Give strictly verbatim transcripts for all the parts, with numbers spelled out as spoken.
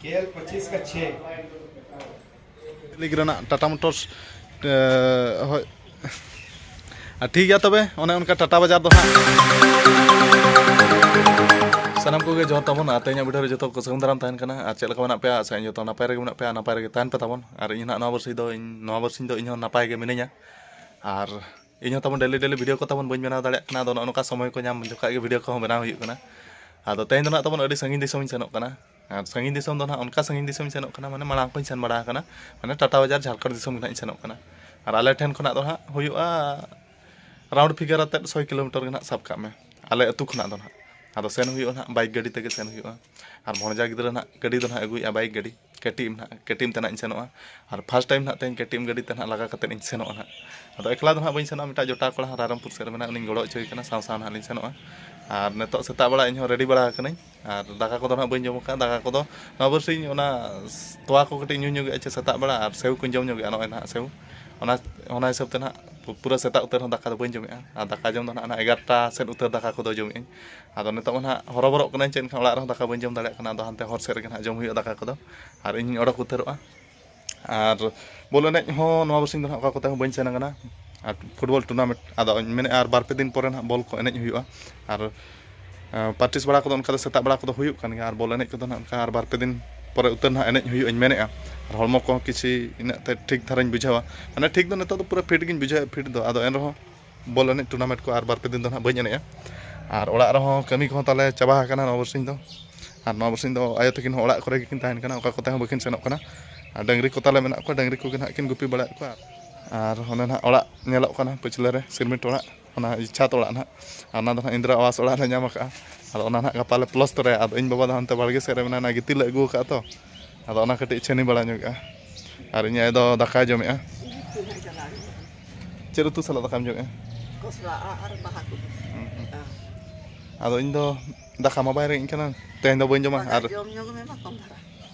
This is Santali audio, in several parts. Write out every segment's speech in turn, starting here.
केएल पच्चीस का छः। लीग ᱨᱮᱱᱟᱜ ᱴᱟᱴᱟ ᱢᱳᱴᱚᱨᱥ, ᱮ, ᱦᱳᱭ᱾ ᱟᱨ ᱴᱷᱤᱠ ᱜᱮᱭᱟ ᱛᱚᱵᱮ, ᱚᱱᱮ ᱚᱱᱠᱟ ᱴᱟᱴᱟ ᱵᱟᱡᱟᱨ ᱫᱚ ᱦᱟᱸᱜ᱾ ᱥᱟᱱᱟᱢ ᱠᱚᱜᱮ ᱡᱚᱦᱟᱨ ᱛᱟᱵᱚᱱ, ᱟᱨ ᱛᱮᱦᱮᱧᱟᱜ ᱵᱷᱤᱰᱤᱭᱳ ᱨᱮ ᱡᱚᱛᱚ ᱠᱚ ᱥᱟᱹᱜᱩᱱ ᱫᱟᱨᱟᱢ ᱛᱟᱦᱮᱱ ᱠᱟᱱᱟ᱾ ᱟᱨ ᱪᱮᱫ ᱞᱮᱠᱟ ᱢᱮᱱᱟᱜ ᱯᱮᱭᱟ? ᱟᱥᱟᱭᱟᱹᱧ ᱡᱚᱛᱚ ᱱᱟᱯᱟᱭ ᱨᱮᱜᱮ ᱢᱮᱱᱟᱜ ᱯᱮᱭᱟ, ᱱᱟᱯᱟᱭ ᱨᱮᱜᱮ ᱛᱟᱦᱮᱱ ᱯᱮ ᱛᱟᱵᱚᱱ᱾ ᱟᱨ ᱤᱧ ᱦᱟᱸᱜ ᱱᱚᱣᱟ ᱵᱟᱨᱥᱤᱧ ᱫᱚ ᱤᱧ, ᱱᱚᱣᱟ ᱵᱟᱨᱥᱤᱧ ᱫᱚ ᱤᱧ ᱦᱚᱸ ᱱᱟᱯᱟᱭ ᱜᱮ ᱢᱤᱱᱟᱹᱧᱟ᱾ ᱟᱨ ᱤᱧ ᱦᱚᱸ ᱛᱟᱵᱚᱱ ᱰᱮᱞᱤ ᱰᱮᱞᱤ ᱵᱷᱤᱰᱤᱭᱳ ᱠᱚ ᱛᱟᱵᱚᱱ ᱵᱟᱹᱧ ᱵᱮᱱᱟᱣ ᱫᱟᱲᱮᱭᱟᱜ ᱠᱟᱱᱟ, ᱟᱫᱚ ᱱᱚᱜᱼᱚ ᱱᱚᱝᱠᱟ ᱥᱚᱢᱚᱭ ᱠᱚ ᱧᱟᱢ ᱡᱚᱠᱷᱟᱡ ᱜᱮ ᱵᱷᱤᱰᱤᱭᱳ ᱠᱚᱦᱚᱸ ᱵᱮᱱᱟᱣ ᱦᱩᱭᱩᱜ ᱠᱟᱱᱟ᱾ ᱟᱫᱚ ᱛᱮᱦᱮᱧ ᱫᱚ ᱱᱟᱜ ᱛᱟᱵᱚᱱ ᱟᱹᱰᱤ ᱥᱟᱺᱜᱤᱧ ᱫᱤᱥᱚᱢᱤᱧ ᱥᱮᱱᱚᱜ ᱠᱟᱱᱟ᱾ ᱟᱨ ᱥᱟᱺᱜᱤᱧ ᱫᱤᱥᱚᱢ ᱫᱚ ᱱᱟᱜ ᱚᱱᱠᱟ ᱥᱟᱺᱜᱤᱧ ᱫᱤᱥᱚᱢᱤᱧ ᱥᱮᱱᱚᱜ ᱠᱟᱱᱟ, ᱢᱟᱱᱮ ᱢᱟᱲᱟᱝ ᱠᱷᱚᱱᱤᱧ ᱥᱮᱱ ᱵᱟᱲᱟ ᱟᱠᱟᱱᱟ, ᱢᱟᱱᱮ ᱴᱟᱴᱟ ᱵᱟᱡᱟᱨ ᱡᱷᱟᱲᱠᱷᱚᱸᱰ ᱫᱤᱥᱚᱢ ᱜᱮ ᱱᱟᱜ ᱤᱧ ᱥᱮᱱᱚᱜ ᱠᱟᱱᱟ᱾ ᱟᱨ ᱟᱞᱮ ᱴᱷᱮᱱ ᱠᱷᱚᱱᱟᱜ ᱫᱚ ᱱᱟᱜ ᱦᱩᱭᱩᱜᱼᱟ ᱨᱟᱣᱩᱱᱰ ᱯᱷᱤᱜᱟᱨ ᱟᱛᱮᱫ ᱥᱚᱭ ᱠᱤᱞᱳᱢᱤᱴᱟᱨ ᱜᱮ ᱱᱟᱜ ᱥᱟᱵ ᱠᱟᱜ ᱢᱮ, ᱟᱞᱮ ᱟᱹᱛᱩ ᱠᱷᱚᱱᱟᱜ ᱫᱚ ᱱᱟᱜ᱾ ᱟᱫᱚ ᱥᱮᱱ ᱦᱩᱭᱩᱜᱼᱟ ᱱᱟᱜ ᱵᱟᱭᱤᱠ ᱜᱟᱹᱰᱤ ᱛᱮᱜᱮ ᱥᱮᱱ ᱦᱩᱭᱩᱜᱼᱟ᱾ ᱟᱨ ᱵᱷᱚᱬᱡᱟ ᱜᱤᱫᱽᱨᱟᱹ ᱱᱟᱜ ᱜᱟᱹᱰᱤ ᱫᱚ ᱱᱟᱜ ᱟᱹᱜᱩᱭᱮᱫᱼᱟ, ᱵᱟᱭᱤᱠ ᱜᱟᱹᱰᱤ᱾ ᱠᱮᱴᱤᱮᱢ ᱱᱟᱜ, ᱠᱮᱴᱤᱮᱢ ᱛᱮ ᱱᱟᱜ ᱤᱧ ᱥᱮᱱᱚᱜᱼᱟ᱾ ᱟᱨ ᱯᱷᱟᱥᱴ ᱴᱟᱭᱤᱢ ᱱᱟᱜ ᱛᱮᱦᱮᱧ ᱠᱮᱴᱤᱮᱢ ᱜᱟᱹᱰᱤ ᱛᱮ ᱱᱟᱜ ᱞᱟᱜᱟ ᱠᱟᱛᱮᱫ ᱤᱧ ᱥᱮᱱᱚᱜᱼᱟ ᱱᱟᱜ᱾ ᱟᱫᱚ ᱮᱠᱞᱟ ᱫᱚ ᱱᱟᱜ ᱵᱟᱹᱧ ᱥᱮᱱᱚᱜᱼᱟ, ᱢᱤᱫᱴᱟᱝ ᱡᱚᱴᱟᱣ ᱠᱚᱲᱟ ᱨᱟᱭᱨᱚᱝᱯᱩᱨ ᱥᱮᱫ ᱨᱮ ᱢᱮᱱᱟᱜ, ᱩᱱᱤᱧ ᱜᱚᱲᱚ ᱦᱚᱪᱚᱭᱮ ᱠᱟᱱᱟ, ᱥᱟᱶ ᱥᱟᱶ ᱱᱟᱜ ᱞᱤᱧ ᱥᱮᱱᱚᱜᱼᱟ᱾ ᱟᱨ ᱱᱤᱛᱚᱜ ᱥᱮᱛᱟᱜ ᱵᱮᱲᱟ ᱤᱧ ᱦᱚᱸ ᱨᱮᱰᱤ ᱵᱟᱲᱟ ᱟᱠᱟᱱᱟᱹᱧ, ᱟᱨ ᱫᱟᱠᱟ ᱠᱚᱫᱚ ᱱᱟᱜ ᱵᱟᱹᱧ ᱡᱚᱢ ᱟᱠᱟᱫᱼᱟ᱾ ᱫᱟᱠᱟ ᱠᱚᱫᱚ ᱱᱚᱣᱟ ᱵᱟᱨᱥᱤᱧ ᱚᱱᱟ ᱛᱚᱣᱟ ᱠᱚ ᱠᱟᱹᱴᱤᱡ ᱧᱩ ᱧᱚᱜᱮᱫᱼᱟ ᱪᱮ ᱥᱮᱛᱟᱜ ᱵᱮᱲᱟ, ᱟᱨ ᱥᱮᱣ ᱠᱚᱧ ᱡᱚᱢ ᱧᱚᱜᱮᱫᱼᱟ ᱱᱚᱜᱼᱚᱭ ᱱᱟᱜ ᱥᱮᱣ᱾ ᱚᱱᱟ, ᱚᱱᱟ ᱦᱤᱥᱟᱹᱵ ᱛᱮ ᱱᱟᱜ ᱯᱩ-, ᱯᱩᱨᱟᱹ ᱥᱮᱛᱟᱜ ᱩᱛᱟᱹᱨ ᱦᱚᱸ ᱫᱟᱠᱟ ᱫᱚ ᱵᱟᱹᱧ ᱡᱚᱢᱮᱫᱼᱟ, ᱟᱨ ᱫᱟᱠᱟ ᱡᱚᱢ ᱫᱚ ᱱᱟᱜ ᱚᱱᱟ ᱮᱜᱟᱨᱚᱴᱟ ᱥᱮᱫ ᱩᱛᱟᱹᱨ ᱫᱟᱠᱟ ᱠᱚᱫᱚ ᱡᱚᱢᱮᱫᱼᱟᱹᱧ᱾ ᱟᱫᱚ ᱱᱤᱛᱚᱜ ᱢᱟ ᱱᱟᱜ ᱦᱚᱨᱚᱵᱚᱨᱚᱜ ᱠᱟᱹᱱᱟᱹᱧ, ᱪᱮᱫ ᱮᱱᱠᱷᱟᱱ ᱚᱲᱟᱜ ᱨᱮᱦᱚᱸ ᱫᱟᱠᱟ ᱵᱟᱹᱧ ᱡᱚᱢ ᱫᱟᱲᱮᱭᱟᱜ ᱠᱟᱱᱟ᱾ ᱟᱫᱚ ᱦᱟᱱᱛᱮ ᱦᱚᱨ ᱥᱮᱫ ᱨᱮᱜᱮ ᱱᱟᱜ ᱡᱚᱢ ᱦᱩᱭᱩᱜᱼᱟ ᱫᱟᱠᱟ ᱠᱚᱫᱚ, ᱟᱨ ᱤᱧ ᱚᱰᱚᱠ ᱩᱛᱟᱹᱨᱚᱜᱼᱟ᱾ ᱟᱨ ᱵᱚᱞ ᱮᱱᱮᱡ ᱦᱚᱸ ᱱᱚᱣᱟ ᱵᱟᱨᱥᱤᱧ ᱫᱚ ᱱᱟᱜ ᱚᱠᱟ ᱠᱚᱛᱮ ᱦᱚᱸ ᱵᱟᱹᱧ ᱥᱮᱱ ᱟᱠᱟᱱᱟ᱾ ᱟᱨ ᱯᱷᱩᱴᱵᱚᱞ ᱴᱩᱨᱱᱟᱢᱮᱱᱴ, ᱟᱫᱚᱧ ᱢᱮᱱᱮᱫᱼᱟ ᱟᱨ ᱵᱟᱨ ᱯᱮ ᱫᱤᱱ ᱯᱚᱨᱮ ᱱᱟᱜ ᱵᱚᱞ ᱠᱚ ᱮᱱᱮᱡ ᱦᱩᱭᱩᱜᱼᱟ᱾ ᱟᱨ, ᱮᱸ, ᱯᱨᱮᱠᱴᱤᱥ ᱵᱟᱲᱟ ᱠᱚᱫᱚ ᱚᱱᱠᱟ ᱫᱚ ᱥᱮᱛᱟᱜ ᱵᱮᱲᱟ ᱠᱚᱫᱚ ᱦᱩᱭᱩᱜ ᱠᱟᱱ ᱜᱮᱭᱟ, ᱟᱨ ᱵᱚᱞ ᱮᱱᱮᱡ ᱠᱚᱫᱚ ᱱᱟᱜ ᱚᱱᱠᱟ ᱟᱨ ᱵᱟᱨ ᱯᱮ ᱫᱤᱱ ᱯᱚᱨᱮ ᱩᱛᱟᱹᱨ ᱱᱟᱜ ᱮᱱᱮᱡ ᱦᱩᱭᱩᱜᱼᱟᱹᱧ ᱢᱮᱱᱮᱫᱼᱟ᱾ ᱟᱨ ᱦᱚᱲᱢᱚ ᱠᱚᱦᱚᱸ ᱠᱤᱪᱷᱤ ᱤᱱᱟᱹᱜ ᱛᱮ ᱴᱷᱤᱠ ᱫᱷᱟᱨᱟᱧ ᱵᱩᱡᱷᱟᱹᱣᱟ, ᱢᱟᱱᱮ ᱴᱷᱤᱠ ᱫᱚ ᱱᱤᱛᱚᱜ ᱫᱚ ᱯᱩᱨᱟᱹ ᱯᱷᱤᱴ ᱜᱤᱧ ᱵᱩᱡᱷᱟᱹᱣᱮᱫᱼᱟ, ᱯᱷᱤᱴ ᱫᱚ᱾ ᱟᱫᱚ ᱮᱱ ᱨᱮᱦᱚᱸ ᱵᱚᱞ ᱮᱱᱮᱡ ᱴᱩᱨᱱᱟᱢᱮᱱᱴ ᱠᱚ ᱟᱨ ᱵᱟᱨ ᱯᱮ ᱫᱤᱱ ᱫᱚ ᱱᱟᱜ ᱵᱟᱹᱧ ᱮᱱᱮᱡᱼᱟ᱾ ᱟᱨ ᱚᱲᱟᱜ ᱨᱮᱦᱚᱸ ᱠᱟᱹᱢᱤ ᱠᱚᱦᱚᱸ ᱛᱟᱞᱮ ᱪᱟᱵᱟ ᱟᱠᱟᱱᱟ ᱱᱚᱣᱟ ᱵᱟᱨᱥᱤᱧ ᱫᱚ᱾ ᱟᱨ ᱱᱚᱣᱟ ᱵᱟᱨᱥᱤᱧ ᱫᱚ ᱟᱭᱳ ᱛᱟᱹᱠᱤᱱ ᱦᱚᱸ ᱚᱲᱟᱜ ᱠᱚᱨᱮ ᱜᱮᱠᱤᱱ ᱛᱟᱦᱮᱱ ᱠᱟᱱᱟ, ᱚᱠᱟ ᱠᱚᱛᱮ ᱦᱚᱸ ᱵᱟᱹᱠᱤᱱ ᱥᱮᱱᱚᱜ ᱠᱟᱱᱟ᱾ ᱟᱨ ᱰᱟᱹᱝᱨᱤ ᱠᱚ ᱛᱟᱞᱮ ᱢᱮᱱᱟᱜ ᱠᱚᱣᱟ, ᱰᱟᱹᱝᱨᱤ ᱠᱚᱜᱮ ᱱᱟᱜ ᱠᱤᱱ ᱜᱩᱯᱤ ᱵᱟᱲᱟᱭᱮᱫ ᱠᱚᱣᱟ᱾ ᱟᱨ ᱚᱱᱮ ᱱᱟᱜ ᱚᱲᱟᱜ ᱧᱮᱞᱚᱜ ᱠᱟᱱᱟ ᱯᱟᱹᱪᱷᱞᱟᱹ ᱨᱮ, ᱥᱤᱨᱢᱤᱴ ᱚᱲᱟᱜ, ᱚᱱᱟ ᱪᱷᱟᱛ ᱚᱲᱟᱜ ᱱᱟᱜ᱾ ᱟᱨ ᱚᱱᱟ ᱫᱚ ᱱᱟᱜ ᱤᱱᱫᱨᱟ ᱟᱵᱟᱥ ᱚᱲᱟᱜ ᱞᱮ ᱧᱟᱢ ᱟᱠᱟᱫᱼᱟ᱾ ᱟᱫᱚ ᱚᱱᱟ ᱱᱟᱜ ᱜᱟᱯᱟ ᱞᱮ ᱯᱞᱟᱥᱴᱟᱨᱟᱭᱟ᱾ ᱟᱫᱚ ᱤᱧ ᱵᱟᱵᱟ ᱫᱚ ᱦᱟᱱᱛᱮ ᱵᱟᱲᱜᱮ ᱥᱮᱫ ᱨᱮ ᱢᱮᱱᱟᱭᱟ, ᱚᱱᱟ ᱜᱤᱛᱤᱞ ᱞᱮ ᱟᱹᱜᱩ ᱟᱠᱟᱫᱼᱟ ᱛᱚ, ᱟᱫᱚ ᱚᱱᱟ ᱠᱟᱹᱴᱤᱡ ᱪᱷᱟᱹᱱᱤ ᱵᱟᱲᱟ ᱧᱚᱜᱼᱟ᱾ ᱟᱨ ᱤᱧ ᱟᱭᱳ ᱫᱚ ᱫᱟᱠᱟᱭ ᱡᱚᱢᱮᱜᱼᱟ᱾ ᱪᱮᱫ ᱩᱛᱩ ᱥᱟᱞᱟᱜ ᱫᱟᱠᱟᱢ ᱡᱚᱢᱮᱜᱼᱟ? ᱠᱷᱚᱥᱞᱟ ᱟᱲᱟᱜ ᱟᱨ ᱵᱟᱦᱟ ᱠᱚ᱾ ᱦᱩᱸ, ᱦᱩᱸ᱾ ᱦᱮᱸ᱾ ᱟᱫᱚ ᱤᱧ ᱫᱚ ᱫᱟᱠᱟ ᱢᱟ ᱵᱟᱭ ᱨᱮᱸᱜᱮᱡ ᱠᱟᱱᱟ, ᱛᱮᱦᱮᱧ ᱫᱚ ᱵᱟᱹᱧ ᱡᱚᱢᱟ᱾ ᱵᱟᱠᱷᱟᱡ ᱟᱨ ᱡᱚᱢ ᱧᱩ ᱜᱮ ᱢᱮ ᱵᱟᱠᱚᱢ ᱫᱷᱟᱨᱟ᱾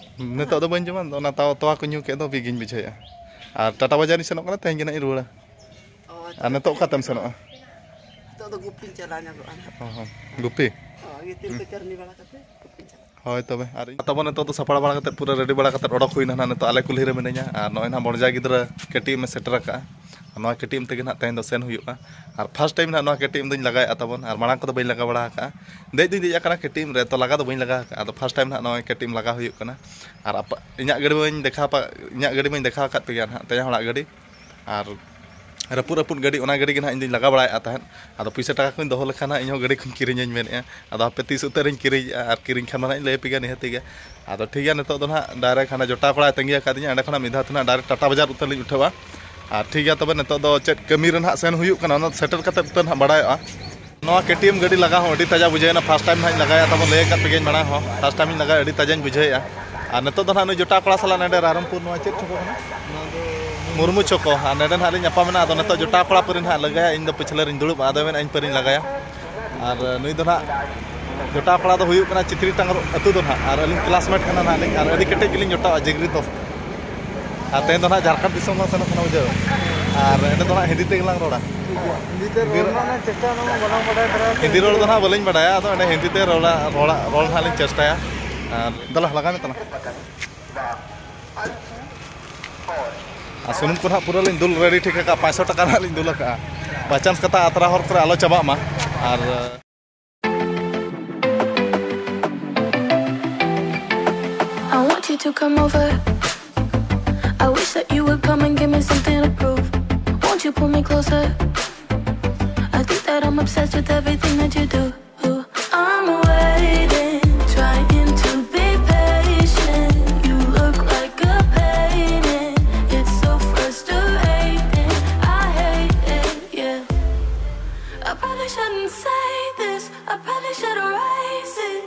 ᱱᱤᱛᱚᱜ ᱫᱚ ᱵᱟᱹᱧ ᱡᱚᱢᱟ, ᱚᱱᱟ ᱛᱟᱣ ᱛᱚᱣᱟ ᱠᱚ ᱧᱩ ᱠᱮᱫ ᱫᱚ ᱵᱤᱜᱤᱧ ᱵᱩᱡᱷᱟᱹᱣᱮᱜᱼᱟ᱾ ᱟᱨ ᱴᱟᱴᱟ ᱵᱟᱡᱟᱨᱤᱧ ᱥᱮᱱᱚᱜ ᱠᱟᱱᱟ, ᱛᱮᱦᱮᱧ ᱜᱮ ᱱᱟᱜ ᱤᱧ ᱨᱩᱣᱟᱹᱲᱟ᱾ ᱚ, ᱟᱨ ᱟᱪᱪᱷᱟ᱾ ᱱᱤᱛᱚᱜ ᱚᱠᱟ ᱛᱮᱢ ᱥᱮᱱᱚᱜᱼᱟ? ᱱᱤᱛᱚᱜ ᱫᱚ ᱜᱩᱯᱤᱧ ᱪᱟᱞᱟᱣ ᱧᱚᱜᱚᱜᱼᱟ ᱱᱟᱦᱟᱜ᱾ ᱦᱚᱸ, ᱦᱚᱸ᱾ ᱜᱩᱯᱤ? ᱦᱳᱭ, ᱜᱤᱛᱤᱞ ᱠᱚ ᱪᱟᱹᱨᱱᱤ ᱵᱟᱲᱟ ᱠᱟᱛᱮ ᱜᱩᱯᱤᱧ ᱪᱟᱞᱟᱜᱼᱟ᱾ ᱦᱳᱭ ᱛᱚᱵᱮ, ᱟᱨ ᱤᱧ ᱛᱟᱵᱚᱱ ᱱᱤᱛᱚᱜ ᱫᱚ ᱥᱟᱯᱲᱟᱣ ᱵᱟᱲᱟ ᱠᱟᱛᱮ, ᱯᱩᱨᱟᱹ ᱨᱮᱰᱤ ᱵᱟᱲᱟ ᱠᱟᱛᱮ ᱚᱰᱚᱠ ᱦᱩᱭᱱᱟ ᱱᱟᱦᱟᱜ᱾ ᱱᱤᱛᱚᱜ ᱟᱞᱮ ᱠᱩᱞᱦᱤ ᱨᱮ ᱢᱤᱱᱟᱹᱧᱟ, ᱟᱨ ᱱᱚᱜᱼᱚᱭ ᱱᱟᱦᱟᱜ ᱵᱚᱲᱡᱟ ᱜᱤᱫᱽᱨᱟᱹ ᱠᱮ ᱴᱤ ᱮᱢ ᱮ ᱥᱮᱴᱮᱨ ᱟᱠᱟᱫᱼᱟ᱾ ᱟᱨ ᱱᱚᱣᱟ ᱠᱮ ᱴᱤ ᱮᱢ ᱛᱮᱜᱮ ᱱᱟᱦᱟᱜ ᱛᱮᱦᱮᱧ ᱫᱚ ᱥᱮᱱ ᱦᱩᱭᱩᱜᱼᱟ᱾ ᱟᱨ ᱯᱷᱟᱥᱴ ᱴᱟᱭᱤᱢ ᱱᱟᱦᱟᱜ ᱱᱚᱣᱟ ᱠᱮ ᱴᱤ ᱮᱢ ᱫᱚᱧ ᱞᱟᱜᱟᱭᱮᱫᱼᱟ ᱛᱟᱵᱚᱱ, ᱟᱨ ᱢᱟᱲᱟᱝ ᱠᱚᱫᱚ ᱵᱟᱹᱧ ᱞᱟᱜᱟ ᱵᱟᱲᱟ ᱟᱠᱟᱫᱼᱟ᱾ ᱫᱮᱡ ᱫᱚᱧ ᱫᱮᱡ ᱟᱠᱟᱱᱟ ᱠᱮ ᱴᱤ ᱮᱢ ᱨᱮ, ᱛᱚ ᱞᱟᱜᱟ ᱫᱚ ᱵᱟᱹᱧ ᱞᱟᱜᱟ ᱟᱠᱟᱫᱼᱟ᱾ ᱟᱫᱚ ᱯᱷᱟᱥᱴ ᱴᱟᱭᱤᱢ ᱱᱟᱦᱟᱜ ᱱᱚᱣᱟ ᱠᱮ ᱴᱤ ᱮᱢ ᱞᱟᱜᱟ ᱦᱩᱭᱩᱜ ᱠᱟᱱᱟ᱾ ᱟᱨ ᱟᱯᱟ-, ᱤᱧᱟᱹᱜ ᱜᱟᱹᱰᱤ ᱢᱟᱧ ᱫᱮᱠᱷᱟᱣ ᱯᱟ-, ᱤᱧᱟᱹᱜ ᱜᱟᱹᱰᱤ ᱢᱟᱧ ᱫᱮᱠᱷᱟᱣ ᱟᱠᱟᱫ ᱯᱮᱜᱮᱭᱟ ᱱᱟᱦᱟᱜ, ᱛᱮᱭᱟᱝ ᱦᱚᱲᱟᱜ ᱜᱟᱹᱰᱤ᱾ ᱟᱨ ᱨᱟᱹᱯᱩᱫ ᱨᱟᱹᱯᱩᱫ ᱜᱟᱹᱰᱤ, ᱚᱱᱟ ᱜᱟᱹᱰᱤ ᱜᱮ ᱱᱟᱦᱟᱜ ᱤᱧ ᱫᱚᱧ ᱞᱟᱜᱟ ᱵᱟᱲᱟᱭᱮᱫᱼᱟ ᱛᱟᱦᱮᱸᱫ᱾ ᱟᱫᱚ ᱯᱩᱭᱥᱟᱹ ᱴᱟᱠᱟ ᱠᱚᱧ ᱫᱚᱦᱚ ᱞᱮᱠᱷᱟᱱ ᱱᱟᱦᱟᱜ ᱤᱧᱦᱚᱸ ᱜᱟᱹᱰᱤ ᱠᱚᱧ ᱠᱤᱨᱤᱧᱟᱹᱧ ᱢᱮᱱᱮᱫᱼᱟ᱾ ᱟᱫᱚ ᱦᱟᱯᱮ ᱛᱤᱥ ᱩᱛᱟᱹᱨᱤᱧ ᱠᱤᱨᱤᱧᱮᱫᱼᱟ, ᱟᱨ ᱠᱤᱨᱤᱧ ᱠᱷᱟᱱ ᱫᱚ ᱱᱟᱦᱟᱜ ᱤᱧ ᱞᱟᱹᱭ ᱟᱯᱮ ᱜᱮᱭᱟ ᱱᱤᱦᱟᱹᱛᱤ ᱜᱮ᱾ ᱟᱫᱚ ᱴᱷᱤᱠ ᱜᱮᱭᱟ, ᱱᱤᱛᱚᱜ ᱫᱚ ᱱᱟᱦᱟᱜ ᱰᱟᱭᱨᱮᱠᱴ ᱦᱟᱱᱟ ᱡᱚᱴᱟᱣ ᱠᱚᱲᱟᱭ ᱛᱟᱺᱜᱤ ᱟᱠᱟᱫᱤᱧᱟ, ᱚᱸᱰᱮ ᱠᱷᱚᱱᱟᱜ ᱢᱤᱫ ᱫᱷᱟᱣ ᱛᱮ ᱱᱟᱦᱟᱜ ᱰᱟᱭᱨᱮᱠᱴ ᱴᱟᱴᱟ ᱵᱟᱡᱟᱨ ᱩᱛᱟᱹᱨ ᱞᱤᱧ ᱩᱴᱷᱟᱹᱣᱟ᱾ ᱟᱨ ᱴᱷᱤᱠ ᱜᱮᱭᱟ, ᱛᱚᱵᱮ ᱱᱤᱛᱚᱜ ᱫᱚ ᱪᱮᱫ ᱠᱟᱹᱢᱤ ᱨᱮ ᱱᱟᱦᱟᱜ ᱥᱮᱱ ᱦᱩᱭᱩᱜ ᱠᱟᱱᱟ, ᱚᱱᱟ ᱥᱮᱴᱮᱨ ᱠᱟᱛᱮ ᱩᱛᱟᱹᱨ ᱱᱟᱦᱟᱜ ᱵᱟᱲᱟᱭᱚᱜᱼᱟ᱾ ᱱᱚᱣᱟ ᱠᱮ ᱴᱤ ᱮᱢ ᱜᱟᱹᱰᱤ ᱞᱟᱜᱟ ᱦᱚᱸ ᱟᱹᱰᱤ ᱛᱟᱡᱟ ᱵᱩᱡᱷᱟᱹᱣᱮᱱᱟ᱾ ᱯᱷᱟᱥᱴ ᱴᱟᱭᱤᱢ ᱱᱟᱦᱟᱜ ᱤᱧ ᱞᱟᱜᱟᱭᱟ, ᱛᱟᱵᱚᱱ ᱞᱟᱹᱭ ᱟᱠᱟᱫ ᱯᱮᱜᱮᱭᱟᱹᱧ ᱢᱟᱲᱟᱝ ᱦᱚᱸ, ᱯᱷᱟᱥᱴ ᱴᱟᱭᱤᱢ ᱤᱧ ᱞᱟᱜᱟᱭᱟ, ᱟᱹᱰᱤ ᱛᱟᱡᱟᱧ ᱵᱩᱡᱷᱟᱹᱣᱮᱫᱼᱟ᱾ ᱟᱨ ᱱᱤᱛᱚᱜ ᱫᱚ ᱱᱟᱦᱟᱜ ᱱᱩᱭ ᱡᱚᱴᱟᱣ ᱠᱚᱲᱟ ᱥᱟᱞᱟᱜ ᱱᱚᱰᱮ ᱨᱟᱭᱨᱚᱝᱯᱩᱨ, ᱱᱚᱣᱟ ᱪᱮᱫ ᱪᱷᱚᱠᱚ ᱠᱟᱱᱟ? ᱢᱩᱨᱢᱩ ᱪᱷᱚᱠᱚ᱾ ᱟᱨ ᱱᱚᱰᱮ ᱱᱟᱦᱟᱜ ᱞᱤᱧ ᱧᱟᱯᱟᱢᱮᱱᱟ᱾ ᱟᱫᱚ ᱱᱤᱛᱚᱜ ᱡᱚᱴᱟᱣ ᱠᱚᱲᱟ ᱯᱟᱹᱨᱤ ᱱᱟᱦᱟᱜ ᱞᱟᱜᱟᱭᱟ, ᱤᱧ ᱫᱚ ᱯᱟᱹᱪᱷᱞᱟᱹ ᱨᱤᱧ ᱫᱩᱲᱩᱵᱼᱟ, ᱟᱫᱚ ᱢᱮᱱᱟ ᱤᱧ ᱯᱟᱹᱨᱤᱧ ᱞᱟᱜᱟᱭᱟ᱾ ᱟᱨ ᱱᱩᱭ ᱫᱚ ᱱᱟᱦᱟᱜ ᱡᱚᱴᱟᱣ ᱠᱚᱲᱟ ᱫᱚ ᱦᱩᱭᱩᱜ ᱠᱟᱱᱟ ᱪᱤᱛᱨᱤ ᱴᱟᱝ ᱟᱹᱛᱩ ᱫᱚ ᱱᱟᱦᱟᱜ, ᱟᱨ ᱟᱹᱞᱤᱧ ᱠᱞᱟᱥᱢᱮᱴ ᱠᱟᱱᱟ ᱱᱟᱦᱟᱜ ᱞᱤᱧ, ᱟᱨ ᱟᱹᱰᱤ ᱠᱮᱴᱮᱡ ᱜᱮᱞᱤᱧ ᱡᱚᱴᱟᱣᱟ, ᱡᱤᱜᱽᱨᱤ ᱫᱳᱥᱛ᱾ ᱟᱨ ᱛᱮᱦᱮᱧ ᱫᱚ ᱱᱟᱦᱟᱜ ᱡᱷᱟᱲᱠᱷᱚᱸᱰ ᱫᱤᱥᱚᱢ ᱞᱟᱝ ᱥᱮᱱᱚᱜ ᱠᱟᱱᱟ, ᱵᱩᱡᱷᱟᱹᱣ᱾ ᱟᱨ ᱮᱸᱰᱮ ᱫᱚ ᱱᱟᱦᱟᱜ ᱦᱤᱱᱫᱤ ᱛᱮᱜᱮ ᱞᱟᱝ ᱨᱚᱲᱟ᱾ ᱦᱤᱱᱫᱤ ᱛᱮ ᱨᱚᱲ ᱨᱮᱱᱟᱜ ᱪᱮᱥᱴᱟ ᱢᱟ ᱵᱟᱞᱟᱝ ᱵᱟᱰᱟᱭ ᱫᱷᱟᱨᱟ᱾ ᱦᱤᱱᱫᱤ ᱨᱚᱲ ᱫᱚ ᱱᱟᱦᱟᱜ ᱵᱟᱹᱞᱤᱧ ᱵᱟᱰᱟᱭᱟ, ᱟᱫᱚ ᱮᱸᱰᱮ ᱦᱤᱱᱫᱤ ᱛᱮ ᱨᱚᱲᱟ, ᱨᱚᱲᱟ, ᱨᱚᱲ ᱱᱟᱦᱟᱜ ᱞᱤᱧ ᱪᱮᱥᱴᱟᱭᱟ᱾ ᱟᱨ ᱫᱮᱞᱟ ᱞᱟᱜᱟᱣ ᱢᱮ ᱛᱟᱞᱟᱝ᱾ ᱟᱨ ᱥᱩᱱᱩᱢ ᱠᱚ ᱱᱟᱦᱟᱜ ᱯᱩᱨᱟᱹ ᱞᱤᱧ ᱫᱩᱞ ᱨᱮᱰᱤ ᱴᱷᱤᱠ ᱟᱠᱟᱫᱼᱟ, ᱯᱟᱸᱪᱥᱚ ᱴᱟᱠᱟ ᱱᱟᱦᱟᱜ ᱞᱤᱧ ᱫᱩᱞ ᱟᱠᱟᱫᱼᱟ᱾ ᱵᱟᱭᱪᱟᱱᱥ ᱠᱟᱛᱷᱟ ᱟᱛᱨᱟ ᱦᱚᱨ ᱠᱚᱨᱮ ᱟᱞᱚ ᱪᱟᱵᱟᱜ ᱢᱟ᱾ ᱟᱨ I want you to come over. I wish that you would come and give me something to prove. Won't you pull me closer? I think that I'm obsessed with everything that you do. I'm waiting, trying to be patient. You look like a painting. It's so frustrating. I hate it, yeah. I probably shouldn't say this. I probably should erase it.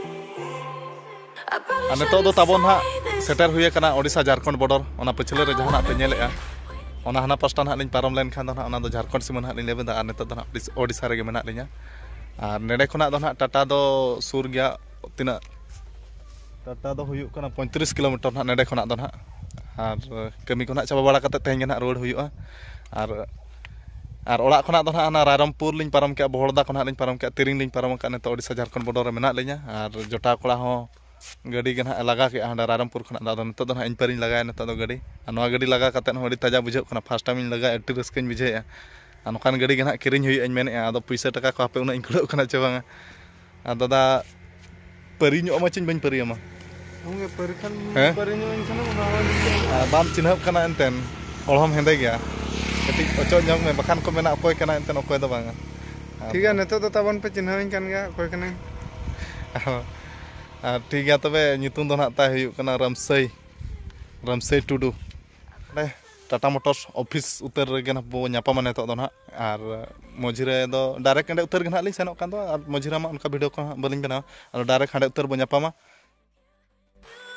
I probably ᱟᱨ ᱱᱤᱛᱚᱜ ᱫᱚ shouldn't ᱛᱟᱵᱚᱱ ᱱᱟᱦᱟᱜ say this. ᱥᱮᱴᱮᱨ ᱦᱩᱭ ᱟᱠᱟᱱᱟ ᱳᱰᱤᱥᱟ ᱡᱷᱟᱲᱠᱷᱚᱸᱰ ᱵᱚᱰᱚᱨ᱾ ᱚᱱᱟ ᱯᱟᱹᱪᱷᱞᱟᱹ ᱨᱮ ᱡᱟᱦᱟᱱᱟᱜ ᱯᱮ ᱧᱮᱞᱮᱫᱼᱟ, ᱚᱱᱟ ᱦᱟᱱᱟ ᱯᱟᱥᱴᱟ ᱱᱟᱦᱟᱜ ᱞᱤᱧ ᱯᱟᱨᱚᱢ ᱞᱮᱱᱠᱷᱟᱱ ᱫᱚ ᱱᱟᱦᱟᱜ ᱚᱱᱟ ᱫᱚ ᱡᱷᱟᱲᱠᱷᱚᱸᱰ ᱥᱤᱢᱟᱹ ᱱᱟᱦᱟᱜ ᱞᱤᱧ ᱞᱮᱵᱮᱫᱟ᱾ ᱟᱨ ᱱᱤᱛᱚᱜ ᱫᱚ ᱱᱟᱦᱟᱜ ᱳᱰᱤᱥ-, ᱳᱰᱤᱥᱟ ᱨᱮᱜᱮ ᱢᱮᱱᱟᱜ ᱞᱤᱧᱟ᱾ ᱟᱨ ᱱᱚᱰᱮ ᱠᱷᱚᱱᱟᱜ ᱫᱚ ᱱᱟᱦᱟᱜ ᱴᱟᱴᱟ ᱫᱚ ᱥᱩᱨ ᱜᱮᱭᱟ, ᱛᱤᱱᱟᱹᱜ, ᱴᱟᱴᱟ ᱫᱚ ᱦᱩᱭᱩᱜ ᱠᱟᱱᱟ ᱯᱚᱸᱭᱛᱨᱤᱥ ᱠᱤᱞᱳᱢᱤᱴᱟᱨ ᱱᱟᱦᱟᱜ ᱱᱚᱰᱮ ᱠᱷᱚᱱᱟᱜ ᱫᱚ ᱱᱟᱦᱟᱜ᱾ ᱟᱨ ᱠᱟᱹᱢᱤ ᱠᱚ ᱱᱟᱦᱟᱜ ᱪᱟᱵᱟ ᱵᱟᱲᱟ ᱠᱟᱛᱮ ᱛᱮᱦᱮᱧ ᱜᱮ ᱱᱟᱦᱟᱜ ᱨᱩᱣᱟᱹᱲ ᱦᱩᱭᱩᱜᱼᱟ᱾ ᱟᱨ, ᱟᱨ ᱚᱲᱟᱜ ᱠᱷᱚᱱᱟᱜ ᱫᱚ ᱱᱟᱦᱟᱜ ᱚᱱᱟ ᱨᱟᱭᱨᱚᱝᱯᱩᱨ ᱞᱤᱧ ᱯᱟᱨᱚᱢ ᱠᱮᱜᱼᱟ, ᱵᱚᱦᱚᱲᱫᱟ ᱠᱷᱚᱱᱟᱜ ᱞᱤᱧ ᱯᱟᱨᱚᱢ ᱠᱮᱜᱼᱟ, ᱛᱤᱨᱤᱝ ᱞᱤᱧ ᱯᱟᱨᱚᱢ ᱟᱠᱟᱫᱼᱟ᱾ ᱱᱤᱛᱚᱜ ᱳᱰᱤᱥᱟ ᱡᱷᱟᱲᱠᱷᱚᱸᱰ ᱵᱚᱰᱚᱨ ᱨᱮ ᱢᱮᱱᱟᱜ ᱞᱤᱧᱟ᱾ ᱟᱨ ᱡᱚᱴᱟᱣ ᱠᱚᱲᱟ ᱦᱚᱸ ᱜᱟᱹᱰᱤ ᱜᱮ ᱱᱟᱦᱟᱜ ᱮ ᱞᱟᱜᱟ ᱠᱮᱫᱼᱟ ᱦᱟᱸᱰᱮ ᱨᱟᱭᱨᱚᱝᱯᱩᱨ ᱠᱷᱚᱱᱟᱜ ᱫᱚ᱾ ᱟᱫᱚ ᱱᱤᱛᱚᱜ ᱫᱚ ᱱᱟᱦᱟᱜ ᱤᱧ ᱯᱟᱹᱨᱤᱧ ᱞᱟᱜᱟᱭᱟ ᱱᱤᱛᱚᱜ ᱫᱚ ᱜᱟᱹᱰᱤ᱾ ᱟᱨ ᱱᱚᱣᱟ ᱜᱟᱹᱰᱤ ᱞᱟᱜᱟ ᱠᱟᱛᱮᱫ ᱦᱚᱸ ᱟᱹᱰᱤ ᱛᱟᱡᱟ ᱵᱩᱡᱷᱟᱹᱜ ᱠᱟᱱᱟ, first time ᱤᱧ ᱞᱟᱜᱟᱭᱟ, ᱟᱹᱰᱤ ᱨᱟᱹᱥᱠᱟᱹᱧ ᱵᱩᱡᱷᱟᱹᱣᱮᱫᱼᱟ᱾ ᱟᱨ ᱱᱚᱝᱠᱟᱱ ᱜᱟᱹᱰᱤ ᱜᱮ ᱱᱟᱦᱟᱜ ᱠᱤᱨᱤᱧ ᱦᱩᱭᱩᱜᱼᱟ ᱤᱧ ᱢᱮᱱᱮᱫᱼᱟ᱾ ᱟᱫᱚ ᱯᱩᱭᱥᱟᱹ ᱴᱟᱠᱟ ᱠᱚ ᱦᱟᱯᱮ ᱩᱱᱟᱹᱜ ᱤᱧ ᱠᱩᱲᱟᱹᱜ ᱠᱟᱱᱟ ᱪᱮ ᱵᱟᱝᱟ᱾ ᱟᱨ ᱫᱟᱫᱟ, ᱯᱟᱹᱨᱤ ᱧᱚᱜ ᱟᱢᱟ ᱪᱮᱧ ᱵᱟᱹᱧ ᱯᱟᱹᱨᱤ ᱟᱢᱟ? ᱦᱮᱸ? ᱯᱟᱹᱨᱤ ᱧᱚᱜ ᱟᱹᱧ ᱠᱷᱟᱱᱮᱢ, ᱚᱱᱟ ᱦᱚᱸ ᱟᱨ ᱵᱟᱢ ᱪᱤᱱᱦᱟᱹᱣ ᱠᱟᱱᱟ ᱮᱱᱛᱮᱱ, ᱦᱚᱲ ᱦᱚᱸᱢ ᱦᱮᱸᱫᱮ ᱜᱮᱭᱟ, ᱠᱟᱹᱴᱤᱡ ᱚᱪᱚᱜ ᱧᱚᱜ ᱢᱮ, ᱵᱟᱠᱷᱟᱱ ᱠᱚ ᱢᱮᱱᱟ ᱚᱠᱚᱭ ᱠᱟᱱᱟ ᱮᱱᱛᱮᱱ, ᱚᱠᱚᱭ ᱫᱚ ᱵᱟᱝᱟ᱾ ᱴᱷᱤᱠ ᱜᱮᱭᱟ, ᱱᱤᱛᱚᱜ ᱫᱚ ᱛᱟᱵᱚᱱ ᱯᱮ ᱪᱤᱱᱦᱟᱹᱣᱤᱧ ᱠᱟᱱ ᱜᱮᱭᱟ ᱚᱠᱚᱭ ᱠᱟᱱᱟᱹᱧ᱾ ᱟᱨ ᱴᱷᱤᱠ ᱜᱮᱭᱟ, ᱛᱚᱵᱮ ᱧᱩᱛᱩᱢ ᱫᱚ ᱱᱟᱦᱟᱜ ᱛᱟᱭ ᱦᱩᱭᱩᱜ ᱠᱟᱱᱟ ᱨᱟᱢᱥᱟᱹᱭ, ᱨᱟᱢᱥᱟᱹᱭ ᱴᱩᱰᱩ᱾ ᱱᱚᱰᱮ ᱴᱟᱴᱟ ᱢᱳᱴᱚᱨᱥ ᱚᱯᱷᱤᱥ ᱩᱛᱟᱹᱨ ᱨᱮᱜᱮ ᱱᱟᱦᱟᱜ ᱵᱚ ᱧᱟᱯᱟᱢᱟ ᱱᱤᱛᱚᱜ ᱫᱚ ᱱᱟᱦᱟᱜ᱾ ᱟᱨ ᱢᱚᱡᱽᱨᱮ ᱫᱚ direct ᱚᱸᱰᱮ ᱩᱛᱟᱹᱨ ᱜᱮ ᱱᱟᱦᱟᱜ ᱞᱤᱧ ᱥᱮᱱᱚᱜ ᱠᱟᱱ ᱫᱚ, ᱟᱨ ᱢᱚᱡᱽᱨᱮ ᱢᱟ ᱚᱱᱠᱟ video ᱠᱚ ᱦᱟᱸᱜ ᱵᱟᱹᱞᱤᱧ ᱵᱮᱱᱟᱣᱟ᱾ ᱟᱫᱚ direct ᱦᱟᱸᱰᱮ ᱩᱛᱟᱹᱨ ᱵᱚ ᱧᱟᱯᱟᱢᱟ᱾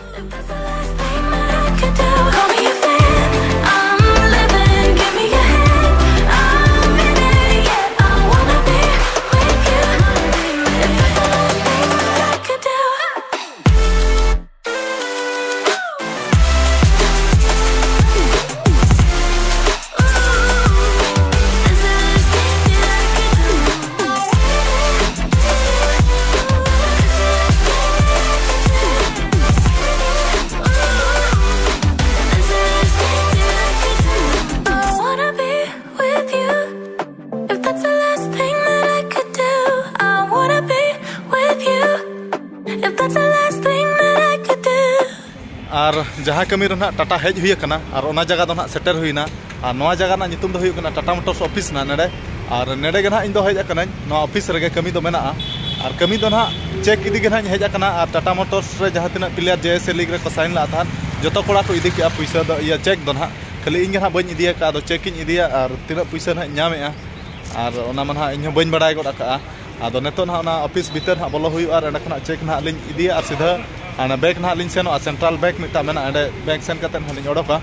If that's the last thing that I could do, call me a fan. I'm living, give me your hand. I'm in it, yeah, I wanna be with you. If that's the last thing that I could do. If that's the last thing that I could do, I wanna be with you. If that's the last thing that I could do. ᱟᱨ ᱡᱟᱦᱟᱸ ᱠᱟᱹᱢᱤ ᱨᱮ ᱱᱟᱦᱟᱜ ᱴᱟᱴᱟ ᱦᱮᱡ ᱦᱩᱭ ᱟᱠᱟᱱᱟ ᱟᱨ ᱚᱱᱟ ᱡᱟᱭᱜᱟ ᱫᱚ ᱱᱟᱦᱟᱜ ᱥᱮᱴᱮᱨ ᱦᱩᱭᱱᱟ᱾ ᱟᱨ ᱱᱚᱣᱟ ᱡᱟᱭᱜᱟ ᱨᱮᱱᱟᱜ ᱧᱩᱛᱩᱢ ᱫᱚ ᱦᱩᱭᱩᱜ ᱠᱟᱱᱟ ᱴᱟᱴᱟ ᱢᱳᱴᱚᱨᱥ ᱚᱯᱷᱤᱥ ᱱᱟᱦᱟᱜ ᱱᱮᱰᱮ᱾ ᱟᱨ ᱱᱮᱰᱮ ᱜᱮ ᱱᱟᱦᱟᱜ ᱤᱧ ᱫᱚ ᱦᱮᱡ ᱟᱠᱟᱱᱟᱹᱧ, ᱱᱚᱣᱟ ᱚᱯᱷᱤᱥ ᱨᱮᱜᱮ ᱠᱟᱹᱢᱤ ᱫᱚ ᱢᱮᱱᱟᱜᱼᱟ᱾ ᱟᱨ ᱠᱟᱹᱢᱤ ᱫᱚ ᱱᱟᱦᱟᱜ ᱪᱮᱠ ᱤᱫᱤ ᱜᱮ ᱱᱟᱦᱟᱜ ᱤᱧ ᱦᱮᱡ ᱟᱠᱟᱱᱟ᱾ ᱟᱨ ᱴᱟᱴᱟ ᱢᱳᱴᱚᱨᱥ ᱨᱮ ᱡᱟᱦᱟᱸ ᱛᱤᱱᱟᱹᱜ ᱯᱞᱮᱭᱟᱨ JSA league ᱨᱮᱠᱚ ᱥᱟᱭᱤᱱ ᱞᱮᱫ ᱛᱟᱦᱮᱸᱫ, ᱡᱚᱛᱚ ᱠᱚᱲᱟ ᱠᱚ ᱤᱫᱤ ᱠᱮᱜᱼᱟ ᱯᱩᱭᱥᱟᱹ ᱫᱚ, ᱤᱭᱟᱹ, ᱪᱮᱠ ᱫᱚ ᱱᱟᱦᱟᱜ᱾ ᱠᱷᱟᱹᱞᱤ ᱤᱧ ᱜᱮ ᱱᱟᱦᱟᱜ ᱵᱟᱹᱧ ᱤᱫᱤ ᱟᱠᱟᱫᱼᱟ, ᱟᱫᱚ ᱪᱮᱠ ᱤᱧ ᱤᱫᱤᱭᱟ ᱟᱨ ᱛᱤᱱᱟᱹᱜ ᱯᱩᱭᱥᱟᱹ ᱱᱟᱦᱟᱜ ᱤᱧ ᱧᱟᱢᱮᱜᱼᱟ, ᱟᱨ ᱚᱱᱟ ᱢᱟ ᱱᱟᱦᱟᱜ ᱤᱧ ᱦᱚᱸ ᱵᱟᱹᱧ ᱵᱟᱲᱟᱭ ᱜᱚᱫ ᱟᱠᱟᱫᱼᱟ᱾ ᱟᱫᱚ ᱱᱤᱛᱚᱜ ᱱᱟᱦᱟᱜ ᱚᱱᱟ ᱚᱯᱷᱤᱥ ᱵᱷᱤᱛᱟᱹᱨ ᱱᱟᱦᱟᱜ ᱵᱚᱞᱚ ᱦᱩᱭᱩᱜᱼᱟ ᱟᱨ ᱚᱸᱰᱮ ᱠᱷᱚᱱᱟᱜ ᱪᱮᱠ ᱱᱟᱦᱟᱜ ᱞᱤᱧ ᱤᱫᱤᱭᱟ ᱟᱨ ᱥᱤᱫᱷᱟᱹ ᱚᱱᱟ ᱵᱮᱝᱠ ᱱᱟᱦᱟᱜ ᱞᱤᱧ ᱥᱮᱱᱚᱜᱼᱟ᱾ ᱥᱮᱱᱴᱨᱟᱞ ᱵᱮᱝᱠ ᱢᱤᱫᱴᱟᱝ ᱢᱮᱱᱟᱜᱼᱟ, ᱚᱸᱰᱮ ᱵᱮᱝᱠ ᱥᱮᱱ ᱠᱟᱛᱮᱫ ᱱᱟᱦᱟᱜ ᱞᱤᱧ ᱚᱰᱚᱠᱟ᱾